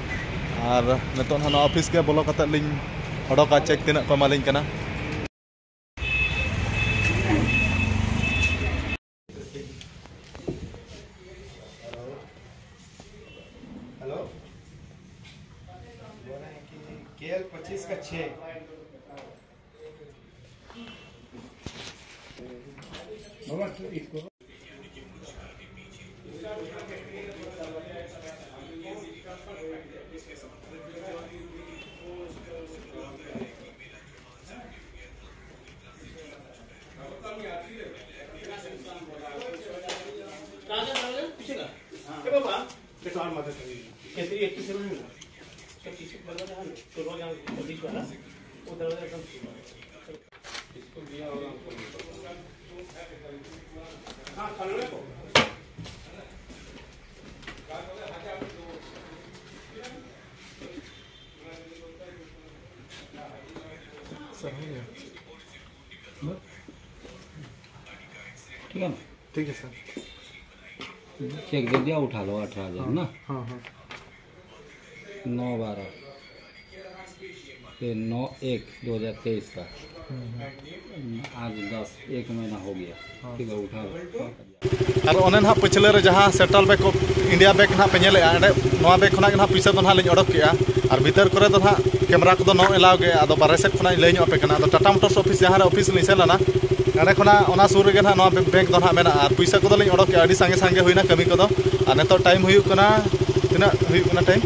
ᱟᱨ ᱱᱤᱛᱚᱜ ᱱᱟᱦᱟᱜ ᱱᱚᱣᱟ ᱚᱯᱷᱤᱥ ᱜᱮ ᱵᱚᱞᱚ ᱠᱟᱛᱮᱫ ᱞᱤᱧ ᱚᱰᱚᱠᱟ, ᱪᱮᱠ ᱛᱤᱱᱟᱹᱜ ᱠᱚ ᱮᱢᱟᱞᱤᱧ ᱠᱟᱱᱟ᱾ हेलो, बोल रहे हैं कि केएल पच्चीस का छः। कहाँ जा रहा है? पीछे का। ए बाबा, देखो, और मदद करिए। कैसे, एक किसी में नहीं मिला। तो पीछे बंदा था ना, तो रोज यहाँ पुलिस वाला, वो दरवाजा एकदम खुला है। इसको दिया होगा हमको। हाँ, खाना को। सर, हो गया। ठीक है ना? ठीक है सर। चेक दे दिया, उठा लो, अठारह हज़ार ना। हाँ, हाँ। नौ बारह से नौ एक दो हज़ार तेईस का। आज दस, एक महीना हो गया। ठीक है, उठा लो। ᱟᱨ ᱚᱱᱮ ᱱᱟᱦᱟᱜ ᱯᱟᱹᱪᱷᱞᱟᱹ ᱨᱮ ᱡᱟᱦᱟᱸ central bank of India bank ᱱᱟᱦᱟᱜ ᱯᱮ ᱧᱮᱞᱮᱫᱼᱟ, ᱚᱸᱰᱮ ᱱᱚᱣᱟ ᱵᱮᱝᱠ ᱠᱷᱚᱱᱟᱜ ᱜᱮ ᱱᱟᱦᱟᱜ ᱯᱩᱭᱥᱟᱹ ᱫᱚ ᱱᱟᱦᱟᱜ ᱞᱤᱧ ᱚᱰᱚᱠ ᱠᱮᱜᱼᱟ᱾ ᱟᱨ ᱵᱷᱤᱛᱟᱹᱨ ᱠᱚᱨᱮ ᱫᱚ ᱱᱟᱦᱟᱜ ᱠᱮᱢᱨᱟ ᱠᱚᱫᱚ ᱱᱚ ᱮᱞᱟᱣ ᱜᱮ᱾ ᱟᱫᱚ ᱵᱟᱨᱦᱮ ᱥᱮᱫ ᱠᱷᱚᱱᱟᱜ ᱤᱧ ᱞᱟᱹᱭ ᱧᱚᱜ ᱟᱯᱮ ᱠᱟᱱᱟ᱾ ᱟᱫᱚ ᱴᱟᱴᱟ ᱢᱳᱴᱚᱨᱥ ᱚᱯᱷᱤᱥ ᱡᱟᱦᱟᱸ ᱨᱮ ᱚᱯᱷᱤᱥ ᱞᱤᱧ ᱥᱮᱱ ᱞᱮᱱᱟ, ᱚᱸᱰᱮ ᱠᱷᱚᱱᱟᱜ ᱚᱱᱟ ᱥᱩᱨ ᱨᱮᱜᱮ ᱱᱟᱦᱟᱜ ᱱᱚᱣᱟ ᱵᱮᱝᱠ ᱫᱚ ᱱᱟᱦᱟᱜ ᱢᱮᱱᱟᱜᱼᱟ᱾ ᱟᱨ ᱯᱩᱭᱥᱟᱹ ᱠᱚᱫᱚ ᱞᱤᱧ ᱚᱰᱚᱠ ᱠᱮᱜᱼᱟ, ᱟᱹᱰᱤ ᱥᱟᱸᱜᱮ ᱥᱟᱸᱜᱮ ᱦᱩᱭᱱᱟ ᱠᱟᱹᱢᱤ ᱠᱚᱫᱚ᱾ ᱟᱨ ᱱᱤᱛᱚᱜ ᱴᱟᱭᱤᱢ ᱦᱩᱭᱩᱜ ᱠᱟᱱᱟ, ᱛᱤᱱᱟᱹᱜ ᱦᱩᱭᱩᱜ ᱠᱟᱱᱟ ᱴᱟᱭᱤᱢ?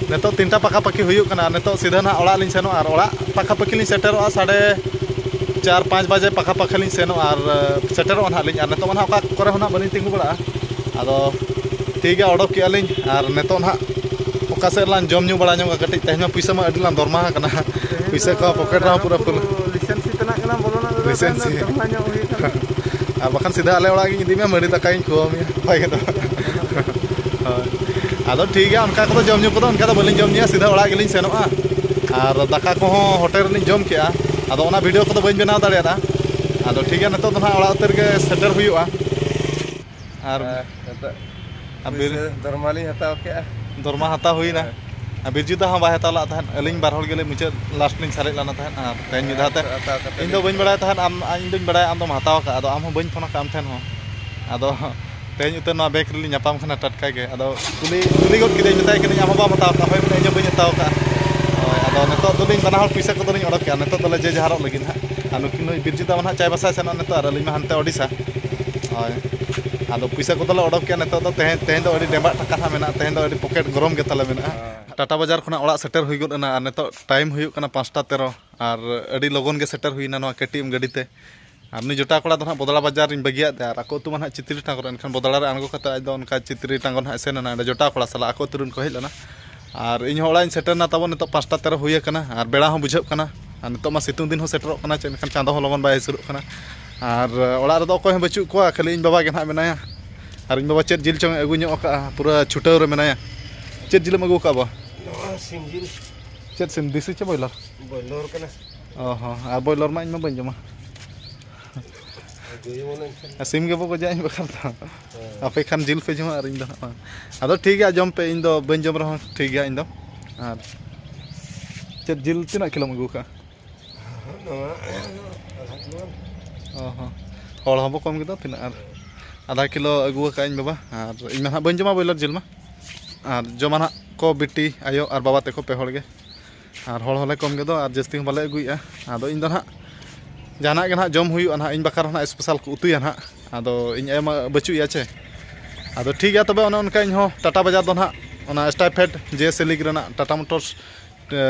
ᱱᱤᱛᱚᱜ ᱛᱤᱱᱴᱟ ᱯᱟᱠᱟ ᱯᱟᱠᱤ ᱦᱩᱭᱩᱜ ᱠᱟᱱᱟ᱾ ᱱᱤᱛᱚᱜ ᱥᱤᱫᱷᱟᱹ ᱱᱟᱦᱟᱜ ᱚᱲᱟᱜ ᱞᱤᱧ ᱥᱮᱱᱚᱜᱼᱟ, ᱟᱨ ᱚᱲᱟᱜ ᱯᱟᱠᱟ ᱯᱟᱠᱤ ᱞᱤᱧ ᱥᱮᱴᱮᱨᱚᱜᱼᱟ, ᱥᱟᱲᱮ ᱪᱟᱨ ᱯᱟᱸᱪ ᱵᱟᱡᱮ ᱯᱟᱠᱟ ᱯᱟᱠᱤ ᱞᱤᱧ ᱥᱮᱱᱚᱜᱼᱟ, ᱟᱨ ᱥᱮᱴᱮᱨᱚᱜᱼᱟ ᱱᱟᱦᱟᱜ ᱞᱤᱧ᱾ ᱟᱨ ᱱᱤᱛᱚᱜ ᱢᱟ ᱱᱟᱦᱟᱜ ᱚᱠᱟ ᱠᱚᱨᱮ ᱦᱚᱸ ᱱᱟᱦᱟᱜ ᱵᱟᱹᱞᱤᱧ ᱛᱤᱸᱜᱩ ᱵᱟᱲᱟᱜᱼᱟ᱾ ᱟᱫᱚ ᱴᱷᱤᱠ ᱜᱮᱭᱟ, ᱚᱰᱚᱠ ᱠᱮᱜᱼᱟ ᱞᱤᱧ᱾ ᱟᱨ ᱱᱤᱛᱚᱜ ᱱᱟᱦᱟᱜ ᱚᱠᱟ ᱥᱮᱫ ᱨᱮᱞᱟᱝ ᱡᱚᱢ ᱧᱩ ᱵᱟᱲᱟ ᱧᱚᱜᱟ ᱠᱟᱹᱴᱤᱡ, ᱛᱮᱦᱮᱧ ᱢᱟ ᱯᱩᱭᱥᱟᱹ ᱢᱟ ᱟᱹᱰᱤ ᱞᱟᱝ ᱫᱚᱨᱢᱟ ᱟᱠᱟᱱᱟ᱾ ᱯᱩᱭᱥᱟᱹ ᱠᱚ ᱯᱚᱠᱮᱴ ᱨᱮᱦᱚᱸ ᱯᱩᱨᱟᱹ ᱯᱷᱩᱞ᱾ ᱞᱤᱥᱮᱱᱥᱤ ᱛᱮᱱᱟᱜ ᱠᱟᱱᱟ, ᱵᱚᱞᱚᱱᱟᱜ ᱨᱮᱫᱚ ᱞᱤᱥᱮᱱᱥᱤ᱾ ᱫᱚᱨᱢᱟ ᱧᱚᱜ ᱦᱩᱭ ᱟᱠᱟᱱᱟ᱾ ᱟᱨ ᱵᱟᱠᱷᱟᱱ ᱥᱤᱫᱷᱟᱹ ᱟᱞᱮ ᱚᱲᱟᱜ ᱜᱤᱧ ᱤᱫᱤ ᱢᱮᱭᱟ, ᱢᱟᱹᱰᱤ ᱫᱟᱠᱟᱧ ᱠᱷᱩᱣᱟᱹᱣ ᱢᱮᱭᱟ, ᱱᱟᱯᱟᱭ ᱜᱮ ᱫᱚ᱾ ᱦᱳᱭ᱾ ᱟᱫᱚ ᱴᱷᱤᱠ ᱜᱮᱭᱟ, ᱚᱱᱠᱟ ᱠᱚᱫᱚ ᱡᱚᱢ ᱧᱩ ᱠᱚᱫᱚ ᱚᱱᱠᱟ ᱫᱚ ᱵᱟᱹᱞᱤᱧ ᱡᱚᱢ ᱧᱩᱭᱟ, ᱥᱤᱫᱷᱟᱹ ᱚᱲᱟᱜ ᱜᱮᱞᱤᱧ ᱥᱮᱱᱚᱜᱼᱟ᱾ ᱟᱨ ᱫᱟᱠᱟ ᱠᱚᱦᱚᱸ ᱦᱳᱴᱮᱞ ᱨᱮᱞᱤᱧ ᱡᱚᱢ ᱠᱮᱜᱼᱟ, ᱟᱫᱚ ᱚᱱᱟ ᱵᱷᱤᱰᱤᱭᱳ ᱠᱚᱫᱚ ᱵᱟᱹᱧ ᱵᱮᱱᱟᱣ ᱫᱟᱲᱮᱭᱟᱫᱟ᱾ ᱟᱫᱚ ᱴᱷᱤᱠ ᱜᱮᱭᱟ, ᱱᱤᱛᱚᱜ ᱫᱚ ᱱᱟᱦᱟᱜ ᱚᱲᱟᱜ ᱩᱛᱟᱹᱨ ᱜᱮ ᱥᱮᱴᱮᱨ ᱦᱩᱭᱩᱜᱼᱟ᱾ ᱟᱨ ᱦᱮᱸ, ᱱᱤᱛᱚᱜ ᱟᱨ ᱵᱤᱨ- ᱯᱩᱭᱥᱟᱹ ᱫᱚᱨᱢᱟ ᱞᱤᱧ ᱦᱟᱛᱟᱣ ᱠᱮᱜᱼᱟ᱾ ᱫᱚᱨᱢᱟ ᱦᱟᱛᱟᱣ ᱦᱩᱭᱱᱟ᱾ ᱦᱮᱸ᱾ ᱟᱨ ᱵᱤᱨᱡᱩ ᱫᱟ ᱦᱚᱸ ᱵᱟᱭ ᱦᱟᱛᱟᱣ ᱞᱟᱜ ᱛᱟᱦᱮᱸᱫ, ᱟᱹᱞᱤᱧ ᱵᱟᱨ ᱦᱚᱲ ᱜᱮᱞᱮ ᱢᱩᱪᱟᱹᱫ ᱞᱟᱥᱴ ᱞᱤᱧ ᱥᱟᱨᱮᱡ ᱞᱮᱱᱟ ᱛᱟᱦᱮᱸᱫ᱾ ᱟᱨ ᱛᱮᱦᱮᱧ ᱢᱤᱫ ᱫᱷᱟᱣ ᱛᱮ ᱦᱟᱛᱟᱣ ᱠᱟᱛᱮ ᱤᱧ ᱫᱚ ᱞᱤᱧ ᱵᱟᱹᱧ ᱵᱟᱲᱟᱭ ᱛᱟᱦᱮᱸᱫ, ᱟᱢ, ᱤᱧ ᱫᱚᱧ ᱵᱟᱲᱟᱭᱟ ᱟᱢ ᱫᱚᱢ ᱦᱟᱛᱟᱣ ᱟᱠᱟᱫ, ᱟᱫᱚ ᱟᱢ ᱦᱚᱸ ᱵᱟᱹᱧ ᱯᱷᱳᱱ ᱟᱠᱟᱫ ᱟᱢ ᱴᱷᱮᱱ ᱦᱚᱸ᱾ ᱟᱫᱚ ᱛᱮᱦᱮᱧ ᱩᱛᱟᱹᱨ ᱱᱚᱣᱟ ᱵᱮᱝᱠ ᱨᱮᱞᱤᱧ ᱧᱟᱯᱟᱢ ᱠᱟᱱᱟ ᱴᱟᱴᱠᱟ ᱜᱮ᱾ ᱟᱫᱚ ᱠᱩᱞᱤ, ᱠᱩᱞᱤ ᱜᱚᱫ ᱠᱤᱫᱟᱹᱧ, ᱢᱮᱛᱟᱭ ᱠᱟᱹᱱᱟᱹᱧ, "ᱟᱢ ᱦᱚᱸ ᱵᱟᱢ ᱦᱟᱛᱟᱣ ᱟᱠᱟᱫ?" "ᱦᱳᱭ," ᱢᱮᱱᱫᱟ, "ᱤᱧ ᱦᱚᱸ ᱵᱟᱹᱧ ᱦᱟᱛᱟᱣ ᱟᱠᱟᱫ᱾" ᱦᱳᱭ, ᱟᱫᱚ ᱱᱤᱛᱚᱜ ᱫᱚᱞᱤᱧ ᱵᱟᱱᱟ ᱦᱚᱲ ᱯᱩᱭᱥᱟᱹ ᱠᱚᱫᱚᱞᱤᱧ ᱚᱰᱚᱠ ᱠᱮᱜᱼᱟ, ᱱᱤᱛᱚᱜ ᱫᱚᱞᱮ ᱡᱮ ᱡᱟᱦᱟᱨᱚᱜ ᱞᱟᱹᱜᱤᱫ ᱦᱟᱸᱜ᱾ ᱟᱨ ᱱᱩᱠᱤᱱ, ᱱᱩᱭ ᱵᱤᱨᱡᱤᱛ ᱫᱟ ᱢᱟ ᱱᱟᱦᱟᱜ ᱪᱟᱭᱵᱟᱥᱟᱭ ᱥᱮᱱᱚᱜᱼᱟ ᱱᱤᱛᱚᱜ, ᱟᱨ ᱟᱹᱞᱤᱧ ᱢᱟ ᱦᱟᱱᱛᱮ ᱳᱰᱤᱥᱟ᱾ ᱦᱳᱭ, ᱟᱫᱚ ᱯᱩᱭᱥᱟᱹ ᱠᱚᱫᱚᱞᱮ ᱚᱰᱚᱠ ᱠᱮᱜᱼᱟ᱾ ᱱᱤᱛᱚᱜ ᱫᱚ ᱛᱮᱦᱮᱧ, ᱛᱮᱦᱮᱧ ᱫᱚ ᱟᱹᱰᱤ ᱰᱮᱸᱵᱟᱜ ᱴᱟᱠᱟ ᱦᱟᱸᱜ ᱢᱮᱱᱟᱜᱼᱟ, ᱛᱮᱦᱮᱧ ᱫᱚ ᱟᱹᱰᱤ ᱯᱚᱠᱮᱴ ᱜᱚᱨᱚᱢ ᱜᱮ ᱛᱟᱞᱮ ᱢᱮᱱᱟᱜᱼᱟ᱾ ᱴᱟᱴᱟ ᱵᱟᱡᱟᱨ ᱠᱷᱚᱱᱟᱜ ᱚᱲᱟᱜ ᱥᱮᱴᱮᱨ ᱦᱩᱭ ᱜᱚᱫ ᱮᱱᱟ, ᱟᱨ ᱱᱤᱛᱚᱜ ᱴᱟᱭᱤᱢ ᱦᱩᱭᱩᱜ ᱠᱟᱱᱟ ᱯᱟᱸᱪᱴᱟ ᱛᱮᱨᱚ, ᱟᱨ ᱟᱹᱰᱤ ᱞᱚᱜᱚᱱ ᱜᱮ ᱥᱮᱴᱮᱨ ᱦᱩᱭᱱᱟ ᱱᱚᱣᱟ ᱠᱮ ᱴᱤ ᱮᱢ ᱜᱟᱹᱰᱤ ᱛᱮ᱾ ᱟᱨ ᱩᱱᱤ ᱡᱚᱴᱟᱣ ᱠᱚᱲᱟ ᱫᱚ ᱦᱟᱸᱜ ᱵᱚᱫᱲᱟ ᱵᱟᱡᱟᱨ ᱨᱤᱧ ᱵᱟᱹᱜᱤᱭᱟᱫ ᱛᱟᱭᱟ, ᱟᱨ ᱟᱠᱚ ᱟᱹᱛᱩ ᱢᱟ ᱦᱟᱸᱜ ᱪᱤᱛᱨᱤ ᱴᱟᱸᱜᱚᱨ, ᱮᱱᱠᱷᱟᱱ ᱵᱚᱫᱲᱟ ᱨᱮ ᱟᱬᱜᱚ ᱠᱟᱛᱮ ᱟᱡ ᱫᱚ ᱚᱱᱠᱟ ᱪᱤᱛᱨᱤ ᱴᱟᱸᱜᱚᱨ ᱦᱟᱸᱜ ᱥᱮᱱ ᱮᱱᱟ, ᱚᱸᱰᱮ ᱡᱚᱴᱟᱣ ᱠᱚᱲᱟ ᱥᱟᱞᱟᱜ ᱟᱠᱚ ᱟᱹᱛᱩ ᱨᱮᱱ ᱠᱚ ᱦᱮᱡ ᱞᱮᱱᱟ᱾ ᱟᱨ ᱤᱧ ᱦᱚᱸ ᱚᱲᱟᱜ ᱤᱧ ᱥᱮᱴᱮᱨ ᱮᱱᱟ, ᱛᱟᱵᱚᱱ ᱱᱤᱛᱚᱜ ᱯᱟᱸᱪᱴᱟ ᱛᱮᱨᱚ ᱦᱩᱭ ᱟᱠᱟᱱᱟ, ᱟᱨ ᱵᱮᱲᱟ ᱦᱚᱸ ᱵᱩᱡᱷᱟᱹᱜ ᱠᱟᱱᱟ᱾ ᱟᱨ ᱱᱤᱛᱚᱜ ᱢᱟ ᱥᱤᱛᱩᱝ ᱫᱤᱱ ᱦᱚᱸ ᱥᱮᱴᱮᱨᱚᱜ ᱠᱟᱱᱟ, ᱪᱮᱫ ᱮᱱᱠᱷᱟᱱ ᱪᱟᱸᱫᱚ ᱦᱚᱸ ᱞᱚᱜᱚᱱ ᱵᱟᱭ ᱦᱟᱹᱥᱩᱨᱚᱜ ᱠᱟᱱᱟ᱾ ᱟᱨ ᱚᱲᱟᱜ ᱨᱮᱫᱚ ᱚᱠᱚᱭ ᱦᱚᱸ ᱵᱟᱹᱪᱩᱜ ᱠᱚᱣᱟ, ᱠᱷᱟᱹᱞᱤ ᱤᱧ ᱵᱟᱵᱟ ᱜᱮ ᱱᱟᱦᱟᱜ ᱢᱮᱱᱟᱭᱟ᱾ ᱟᱨ ᱤᱧ ᱵᱟᱵᱟ ᱪᱮᱫ ᱡᱤᱞ ᱪᱚᱝ ᱮ ᱟᱹᱜᱩ ᱧᱚᱜ ᱟᱠᱟᱫᱼᱟ, ᱯᱩᱨᱟᱹ ᱪᱷᱩᱴᱟᱹᱣ ᱨᱮ ᱢᱮᱱᱟᱭᱟ᱾ ᱪᱮᱫ ᱡᱤᱞᱮᱢ ᱟᱹᱜᱩ ᱟᱠᱟᱫᱼᱟ ᱵᱟ? ᱱᱚᱣᱟ ᱥᱤᱢ ᱡᱤᱞ᱾ ᱪᱮᱫ ᱥᱤᱢ, ᱫᱮᱥᱤ ᱪᱮ ᱵᱚᱭᱞᱟᱨ? ᱵᱚᱭᱞᱚᱨ ᱠᱟᱱᱟ᱾ ᱚ ᱦᱚᱸ, ᱟᱨ ᱵᱚᱭᱞᱚᱨ ᱢᱟ ᱤᱧ ᱢᱟ ᱵᱟᱹᱧ ᱡᱚᱢᱟ᱾ ᱟᱹᱜᱩᱭᱟᱵᱚᱱ ᱮᱱᱠᱷᱟᱱ᱾ ᱟᱨ ᱥᱤᱢ ᱜᱮᱵᱚ ᱜᱚᱡᱟ ᱤᱧ ᱵᱟᱠᱷᱨᱟ ᱫᱚ᱾ ᱦᱮᱸ᱾ ᱟᱯᱮ ᱠᱷᱟᱱ ᱡᱤᱞ ᱯᱮ ᱡᱚᱢᱟ ᱟᱨ ᱤᱧ ᱫᱚ ᱱᱟᱦᱟᱜ ᱵᱟᱝ᱾ ᱟᱫᱚ ᱴᱷᱤᱠ ᱜᱮᱭᱟ, ᱡᱚᱢ ᱯᱮ, ᱤᱧ ᱫᱚ ᱵᱟᱹᱧ ᱡᱚᱢ ᱨᱮᱦᱚᱸ ᱴᱷᱤᱠ ᱜᱮᱭᱟ ᱤᱧ ᱫᱚ᱾ ᱟᱨ ᱪᱮᱫ ᱡᱤᱞ ᱛᱤᱱᱟᱹᱜ ᱠᱤᱞᱳᱢ ᱟᱹᱜᱩ ᱠᱟᱜᱼᱟ? ᱱᱚᱣᱟ ᱟᱫᱷᱟ ᱠᱤᱞᱳ ᱜᱟᱱ᱾ ᱚ ᱦᱚᱸ, ᱦᱚᱲ ᱦᱚᱸᱵᱚ ᱠᱚᱢ ᱜᱮᱫᱚ ᱛᱤᱱᱟᱹᱜ ᱟᱨ ᱟᱫᱷᱟ ᱠᱤᱞᱳ ᱟᱹᱜᱩ ᱟᱠᱟᱫ ᱟᱹᱧ ᱵᱟᱵᱟ, ᱟᱨ ᱤᱧ ᱢᱟ ᱱᱟᱦᱟᱜ ᱵᱟᱹᱧ ᱡᱚᱢᱟ ᱵᱚᱭᱞᱟᱨ ᱡᱤᱞ ᱢᱟ᱾ ᱟᱨ ᱡᱚᱢᱟ ᱱᱟᱦᱟᱜ ᱠᱚ ᱵᱤᱴᱤ, ᱟᱭᱳ ᱟᱨ ᱵᱟᱵᱟ ᱛᱮᱠᱚ ᱯᱮ ᱦᱚᱲ ᱜᱮ᱾ ᱟᱨ ᱦᱚᱲ ᱦᱚᱸᱞᱮ ᱠᱚᱢ ᱜᱮᱫᱚ, ᱟᱨ ᱡᱟᱹᱥᱛᱤ ᱦᱚᱸ ᱵᱟᱞᱮ ᱟᱹᱜᱩᱭᱮᱫᱼᱟ᱾ ᱟᱫᱚ ᱤᱧ ᱫᱚ ᱱᱟᱦᱟᱜ ᱡᱟᱦᱟᱱᱟᱜ ᱜᱮ ᱱᱟᱦᱟᱜ ᱡᱚᱢ ᱦᱩᱭᱩᱜᱼᱟ ᱱᱟᱦᱟᱜ, ᱤᱧ ᱵᱟᱠᱷᱨᱟ ᱱᱟᱦᱟᱜ ᱥᱯᱮᱥᱟᱞ ᱠᱚ ᱩᱛᱩᱭᱟ ᱱᱟᱦᱟᱜ᱾ ᱟᱫᱚ ᱤᱧ ᱟᱭᱳ ᱢᱟ ᱵᱟᱹᱪᱩᱜ ᱮᱭᱟ ᱪᱮ᱾ ᱟᱫᱚ ᱴᱷᱤᱠ ᱜᱮᱭᱟ ᱛᱚᱵᱮ, ᱚᱱᱮ ᱚᱱᱠᱟ ᱤᱧ ᱦᱚᱸ ᱴᱟᱴᱟ ᱵᱟᱡᱟᱨ ᱫᱚ ᱱᱟᱦᱟᱜ ᱚᱱᱟ ᱥᱴᱟᱭᱯᱷᱮᱰ ᱡᱮ ᱥᱮ ᱞᱤᱜᱽ ᱨᱮᱱᱟᱜ ᱴᱟᱴᱟ ᱢᱚᱴᱚᱨᱥ, ᱮ,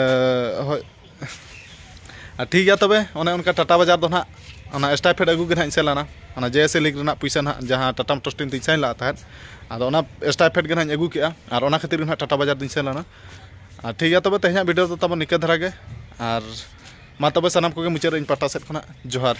ᱦᱳᱭ᱾ ᱟᱨ ᱴᱷᱤᱠ ᱜᱮᱭᱟ ᱛᱚᱵᱮ, ᱚᱱᱮ ᱚᱱᱠᱟ ᱴᱟᱴᱟ ᱵᱟᱡᱟᱨ ᱫᱚ ᱱᱟᱦᱟᱜ ᱚᱱᱟ ᱥᱴᱟᱭᱯᱷᱮᱰ ᱟᱹᱜᱩ ᱜᱮ ᱱᱟᱦᱟᱜ ᱤᱧ ᱥᱮᱱ ᱞᱮᱱᱟ᱾ ᱚᱱᱟ ᱡᱮ ᱮᱥ ᱮ ᱞᱤᱜᱽ ᱨᱮᱱᱟᱜ ᱯᱩᱭᱥᱟᱹ ᱱᱟᱦᱟᱜ ᱡᱟᱦᱟᱸ ᱴᱟᱴᱟ ᱢᱚᱴᱚᱨᱥ ᱴᱤᱢ ᱛᱤᱧ ᱥᱟᱭᱤᱱ ᱞᱮᱫ ᱛᱟᱦᱮᱸᱫ, ᱟᱫᱚ ᱚᱱᱟ ᱥᱴᱟᱭᱯᱷᱮᱰ ᱜᱮ ᱱᱟᱦᱟᱜ ᱤᱧ ᱟᱹᱜᱩ ᱠᱮᱜᱼᱟ, ᱟᱨ ᱚᱱᱟ ᱠᱷᱟᱹᱛᱤᱨ ᱜᱮ ᱱᱟᱦᱟᱜ ᱴᱟᱴᱟ ᱵᱟᱡᱟᱨ ᱫᱚᱧ ᱥᱮᱱ ᱞᱮᱱᱟ᱾ ᱟᱨ ᱴᱷᱤᱠ ᱜᱮᱭᱟ ᱛᱚᱵᱮ, ᱛᱮᱦᱮᱧᱟᱜ ᱵᱷᱤᱰᱤᱭᱳ ᱫᱚ ᱛᱟᱵᱚᱱ ᱱᱤᱠᱟᱹ ᱫᱷᱟᱨᱟ ᱜᱮ, ᱟᱨ ᱢᱟ ᱛᱚᱵᱮ ᱥᱟᱱᱟᱢ ᱠᱚᱜᱮ ᱢᱩᱪᱟᱹᱫ ᱨᱮ ᱤᱧ ᱯᱟᱦᱴᱟ ᱥᱮᱫ ᱠᱷᱚᱱᱟᱜ ᱡᱚᱦᱟᱨ᱾